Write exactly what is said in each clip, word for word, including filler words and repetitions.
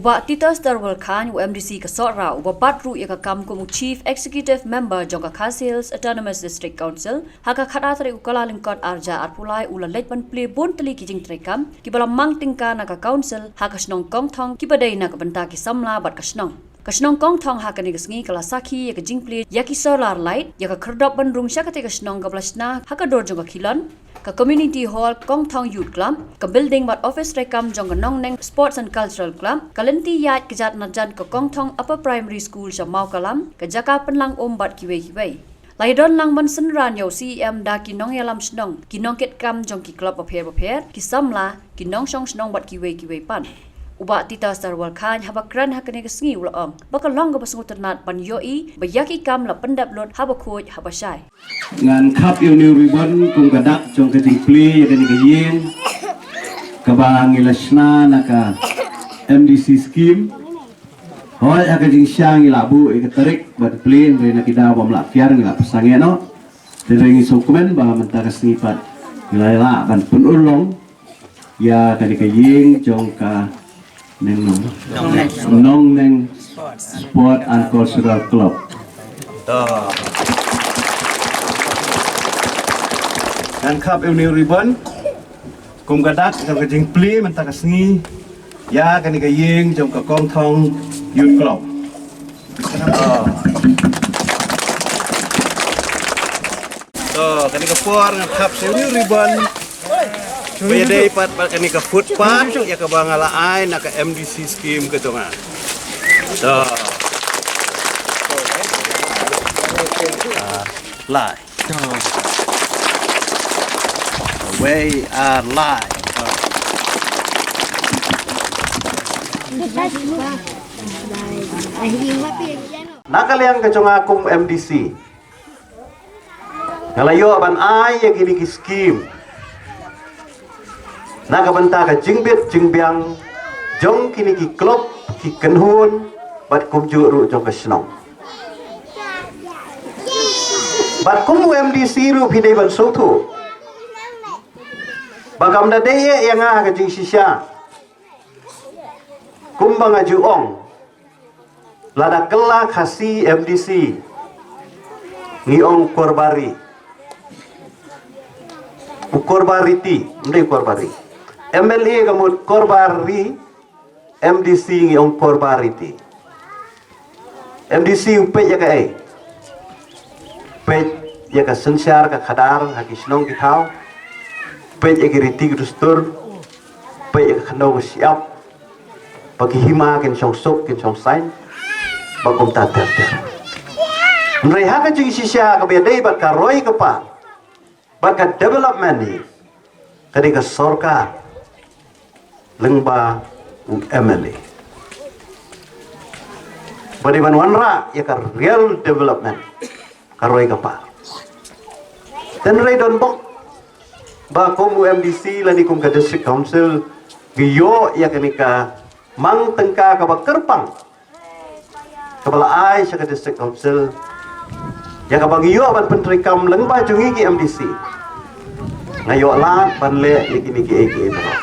Bah Titus Darwal Khan, u M D C ka Sohra, uba bat ruh ïa ka kam kum u Chief Executive Member jong ka Khasi Hills Autonomous District Council, ha ka khatar tarik u Kyllalyngkot arhajar arphew lai, u la leit ban plie bun tylli ki jingtreikam kiba la mang tyngka na ka Council ha ka shnong Kongthong, kiba dei na ka bynta ki samla bad ka shnong. Ka shnong Kongthong ha kane ka sngi ka la sakhi ïa ka jingplie ïa ki solar light, ïa ka khyrdop ban rung sha katei ka shnong kaba la shna ha ka dur jong ka khilon, ka Community Hall Kongthong Youth Club, ka building bad office treikam jong ka Nongneng Sports and Cultural Club, ka lynti ïaid kjat na jan ka Kongthong Upper Primary School sha Mawkalam, ka jaka pynlang um bad kiwei kiwei. La ïadon lang ban synran ïa u C E M da ki nongïalam shnong, ki nongkitkam jong ki club bapher bapher, ki samla, ki nongshong shnong bad kiwei kiwei pat. U Bah Titus Darwal Khan haba kren ha kane ka sngi u la ong ba ka long kaba sngewtynnat ban ïohi ba ïa ki kam la pyndep lut haba khuid haba shai. Ngan khap ïa une u ribbon kum ka dak jong ka jingplie ïa kane ka ïing kaba ngi la shna na ka M D C scheme. Hooid, ha ka jingshisha ngi la buh ïa ka tarik ban plie, hynrei na ki daw bym lah kiar ngi la pynshai noh. Te hynrei ngi sngewkmen ba mynta ka sngi pat ngi la lah ban pynurlong ïa kane ka ïing jong ka Nongneng, Nongneng Sport and Cultural Club. To. Ngan khap ïa une u ribbon kum ka dak jong ka jingplie mynta ka sngi ïa kane ka ïing jong ka Kongthong Youth Club. To. To, kane ka por ngan khap sha une u ribbon ba ïadei pat bad kane ka footpath ïa kaba nga la ai na ka M D C scheme ka jong nga. To. Ah, lai. To. Wei, ar, lai. Na ka liang ka jong nga kum M D C, nga la ïoh ban ai ïa kine ki scheme na ka bynta ka jingbit jingbiang jong kine ki club, ki kynhun bad kumjuh ruh jong ka shnong. Bad kum u M D C ruh phi dei ban sngewthuh ba kam da dei ïa nga ha ka jingshisha. Kumba nga ju ong, lada kylla Khasi M D C ngi ong Korbari. U Korbariti, ym dei Korbari. M L A ka mut Korbari, M D C ngi ong Korbariti. M D C u peit ïa kaei? Peit ïa ka synshar ka khadar ha ki shnong ki thaw. Peit ïa ki riti ki dustur. Peit ïa ka khyndew ka shyiap. Ba ki hima kin shong suk kin shong saiñ. Ba kumta ter ter. Hynrei ha ka jingshisha kaba ïadei bad ka roi ka par bad ka development hi, ka dei ka sorkar lyngba u M L A ba dei ban wanrah ïa ka real development, ka roi ka par. Te hynrei don bok ba kum u M D C lane kum ka District Council ngi ïoh ïa kane ka mang tyngka kaba kyrpang kaba la ai sha ka District Council ïa kaba ngi ïoh ban pyntreikam lyngba jong ngi ki M D C. Nga ïoh lad ban leh ïa kine kiei kiei baroh.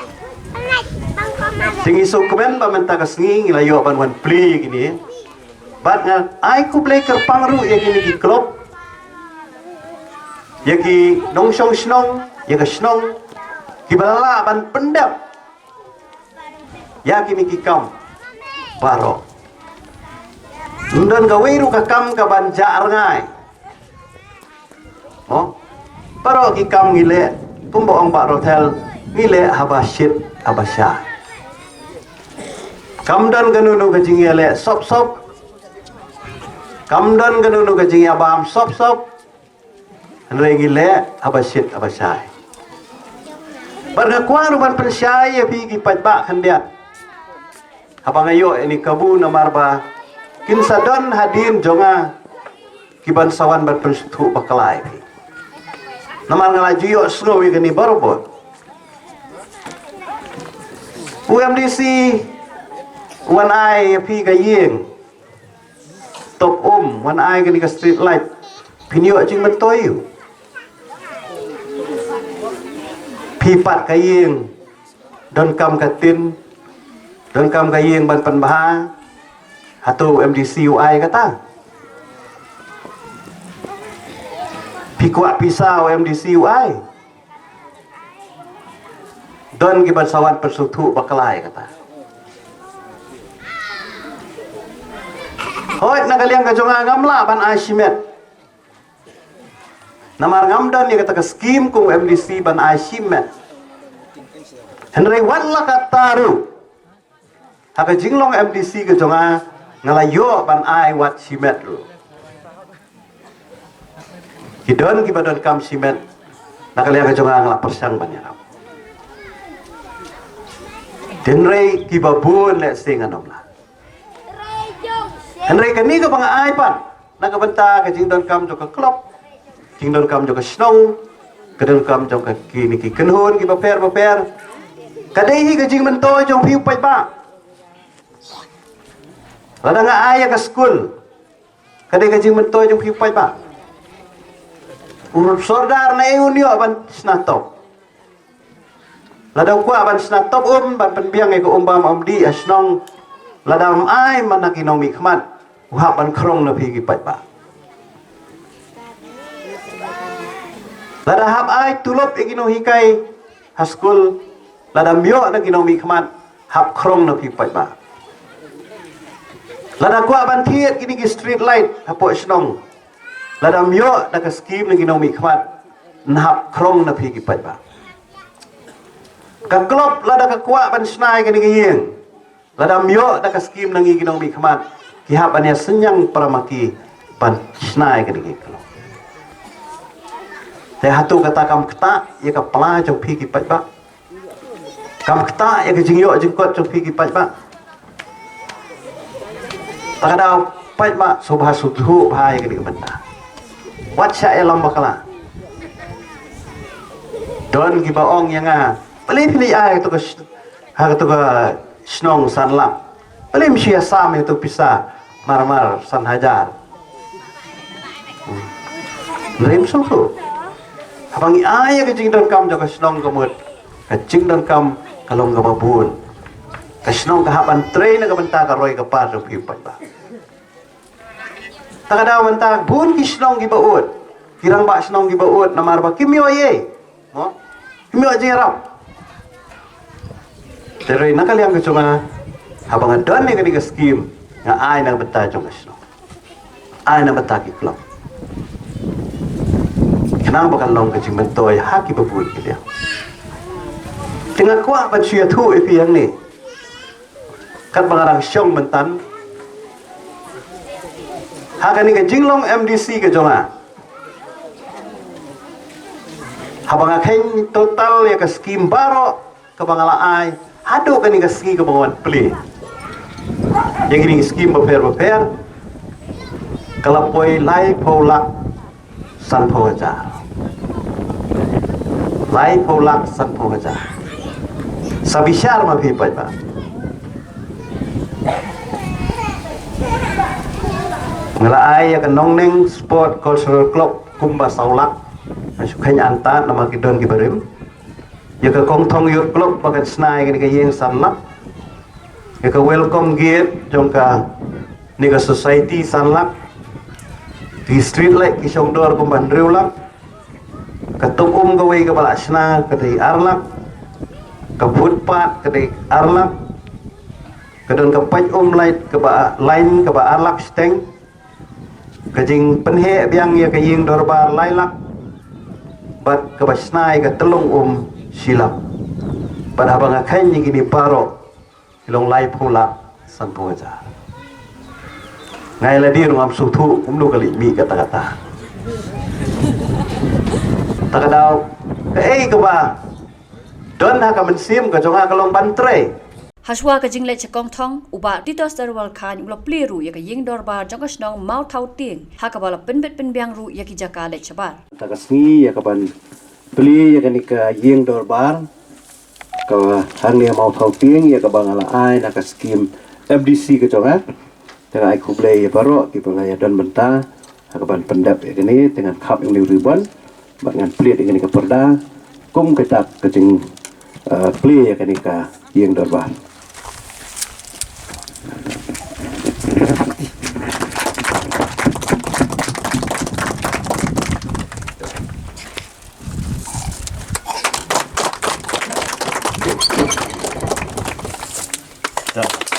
Te ngi sngewkmen ba mynta ka sngi ngi la ïoh ban wan plie ïa kine. Bad nga ai khublei kyrpang ruh ïa kine ki club, ïa ki nongshong shnong, ïa ka shnong kiba la lah ban pyndep ïa kine ki kam baroh. Ym don kawei ruh ka kam kaban jah rngai. Mo? Baroh ki kam ngi leh, kumba ong Bah Rothel, ngi leh haba shit haba shai. Kam don kano kano ka jingïaleh sop sop. Kam don kano kano ka jingïabam sop sop. Hynrei ngi leh haba shit haba shai. Bad nga kwah ruh ban pynshai ïa phi ki paidbah khyndiat. Haba nga ïoh ïa kane ka kabu namar ba kin sa don hadien jong nga kiban sa wan ban pynsngewthuh bakla ïa phi. Namar nga la ju ïohsngew ïa kane barabor. U M D C u wan ai ïa phi ka ïing. Top um, wan ai kane ka street light. Phin ïoh jingmyntoi ïa u. Phi pat ka ïing, donkam ka tin, Donkam ka ïing ban pynbha, hato u M D C u ai kata? Phi kwah pisa u M D C u ai? Don kiba sa wan pynsngewthuh bakla ïa kata. Hooid, na ka liang ka jong nga ngam lah ban ai shimet. Namar ngam don ïa kata ka skim kum M D C ban ai shimet. Hynrei wat la katta ruh, ha ka jinglong M D C ka jong nga, nga la ïoh ban ai wat shimet ruh. Ki don kiba donkam shimet, na ka liang ka jong nga, nga la pyrshang ban ïarap. Hynrei kiba bun lehse ngan ym lah. Hynrei kane kaba nga ai pat, na ka bynta ka jingdonkam jong ka club, jingdonkam jong ka shnong, ka donkam jong ka kine ki kynhun kiba pher bapher. Ka dei hi ka jingmyntoi jong phi u paidbah. Lada nga ai ïa ka skul, ka dei ka jingmyntoi jong phi u paidbah. U sordar na ei un ïoh ban shna top? Lada u kwah ban shna top um, ban pynbiang ïa ka um bam um dih ha shnong, lada um ai man na ki nongmihkhmat, u hap ban khrong na phi ki paidbah. Lada hap ai tulop ïa ki nonghikai ha skul, lada um ïoh na ki nongmihkhmat, hap khrong na phi paidbah. Lada kwah ban thied kine ki street light hapoh shnong, lada um ïoh da ka skim na ki nongmihkhmat, yn hap khrong na phi ki paidbah. Ka club lada ka kwah ban shna ïa kane ka ïing, lada um ïoh da ka skim na ngi ki nongmihkhmat, ki hap ban ïa synñiang para ma ki ban shna ïa kane ka club. Te hato kata kam ktah ïa ka pla jong phi ki paidbah? Kam ktah ïa ka jingïoh jingkot jong phi ki paidbah? Ta ka daw paidbah, sngewbha sngewthuh bha ïa kane ka bynta. Wat shah ïalam bakla. Don kiba ong ïa nga, balei phi leit ai ha kato ka sh-, ha kato ka shnong san lak? Balei ym shu ïasam ïa kato ka pisa marmar san hajar? Hmm. Hynrei ym sngewthuh. Haba ngi ai ïa ka jingdonkam jong ka shnong ka mut, ka jingdonkam ka long kaba bun. Ka shnong ka hap ban trei na ka bynta ka roi ka par jong phi u paidbah. Ta ka daw mynta bun ki shnong kiba ud, ki rangbah shnong kiba ud, namar ba kim ïoh ei ei. Mo? Kim ïoh jingïarap. Te hynrei na ka liang ka jong nga, haba nga don ïa kane ka skim, nga ai na ka bynta jong ka shnong, ai na ka bynta ki club, khnang ba kan long ka jingmyntoi ha kiba bun ki liang. Te nga kwah ban shu ïathuh ïa phi hangne, katba nga dang shong mynta ha kane ka jinglong M D C ka jong nga, haba nga kheiñ total ïa ka skim baroh kaba nga la ai haduh kane ka sngi kaba nga wan plie ïa kine ki skim bapher bapher, ka la poi laiphew lak sanphew hajar. Laiphew lak sanphew hajar. Sa bishar ma phi paidbah. Nga la ai ïa ka Nongneng Sport Cultural Club kumba saw lak. Nga shu kheiñ antad namar ki don kiba rim. Ïa ka Kongthong Youth Club ba kan shna ïa kane ka ïing san lak. Ïa ka welcome gate jong kane ka society san lak. Ki street light ki shong dor kumba hynriew lak. Ka tuk um kawei kaba la shna ka dei ar lak. Ka footpath ka dei ar lak. Ka don ka pait um light kaba line kaba ar lak shiteng. Ka jingpynheh biang ïa ka ïing dorbar lai lak. Bad kaba shna ïa ka tyllong um shi lak. Bad haba nga kheiñ ïa kine baroh, ki long laiphew lak sanphew hajar. Nga ïa lade ruh ngam sngewthuh kumno ka leit mih kata kata. Ta ka daw, kaei kaba don ha ka mynsiem ka jong nga ka long ban trei. Hashwa ka jingleit sha Kongthong, u Bah Titos Darwal Khan u la plie ruh ïa ka ïing dorbar jong ka shnong Mawthaw Tieng, ha kaba la pynbit pynbiang ruh ïa ki jaka leit shabar. Ta ka sngi ïa ka ban plie ïa kane ka ïing dorbar ka hangne Mawthaw Tieng, ïa kaba nga la ai na ka skim M D C ka jong nga. Te nga ai khublei ïa baroh kiba la ïa don bynta ha ka ban pyndep ïa kane, te ngan khap ïa une u ribon bad ngan plied ïa kane ka pyrda kum ka dak ka jing, eh, plie ïa kane ka ïing dorbar. Done.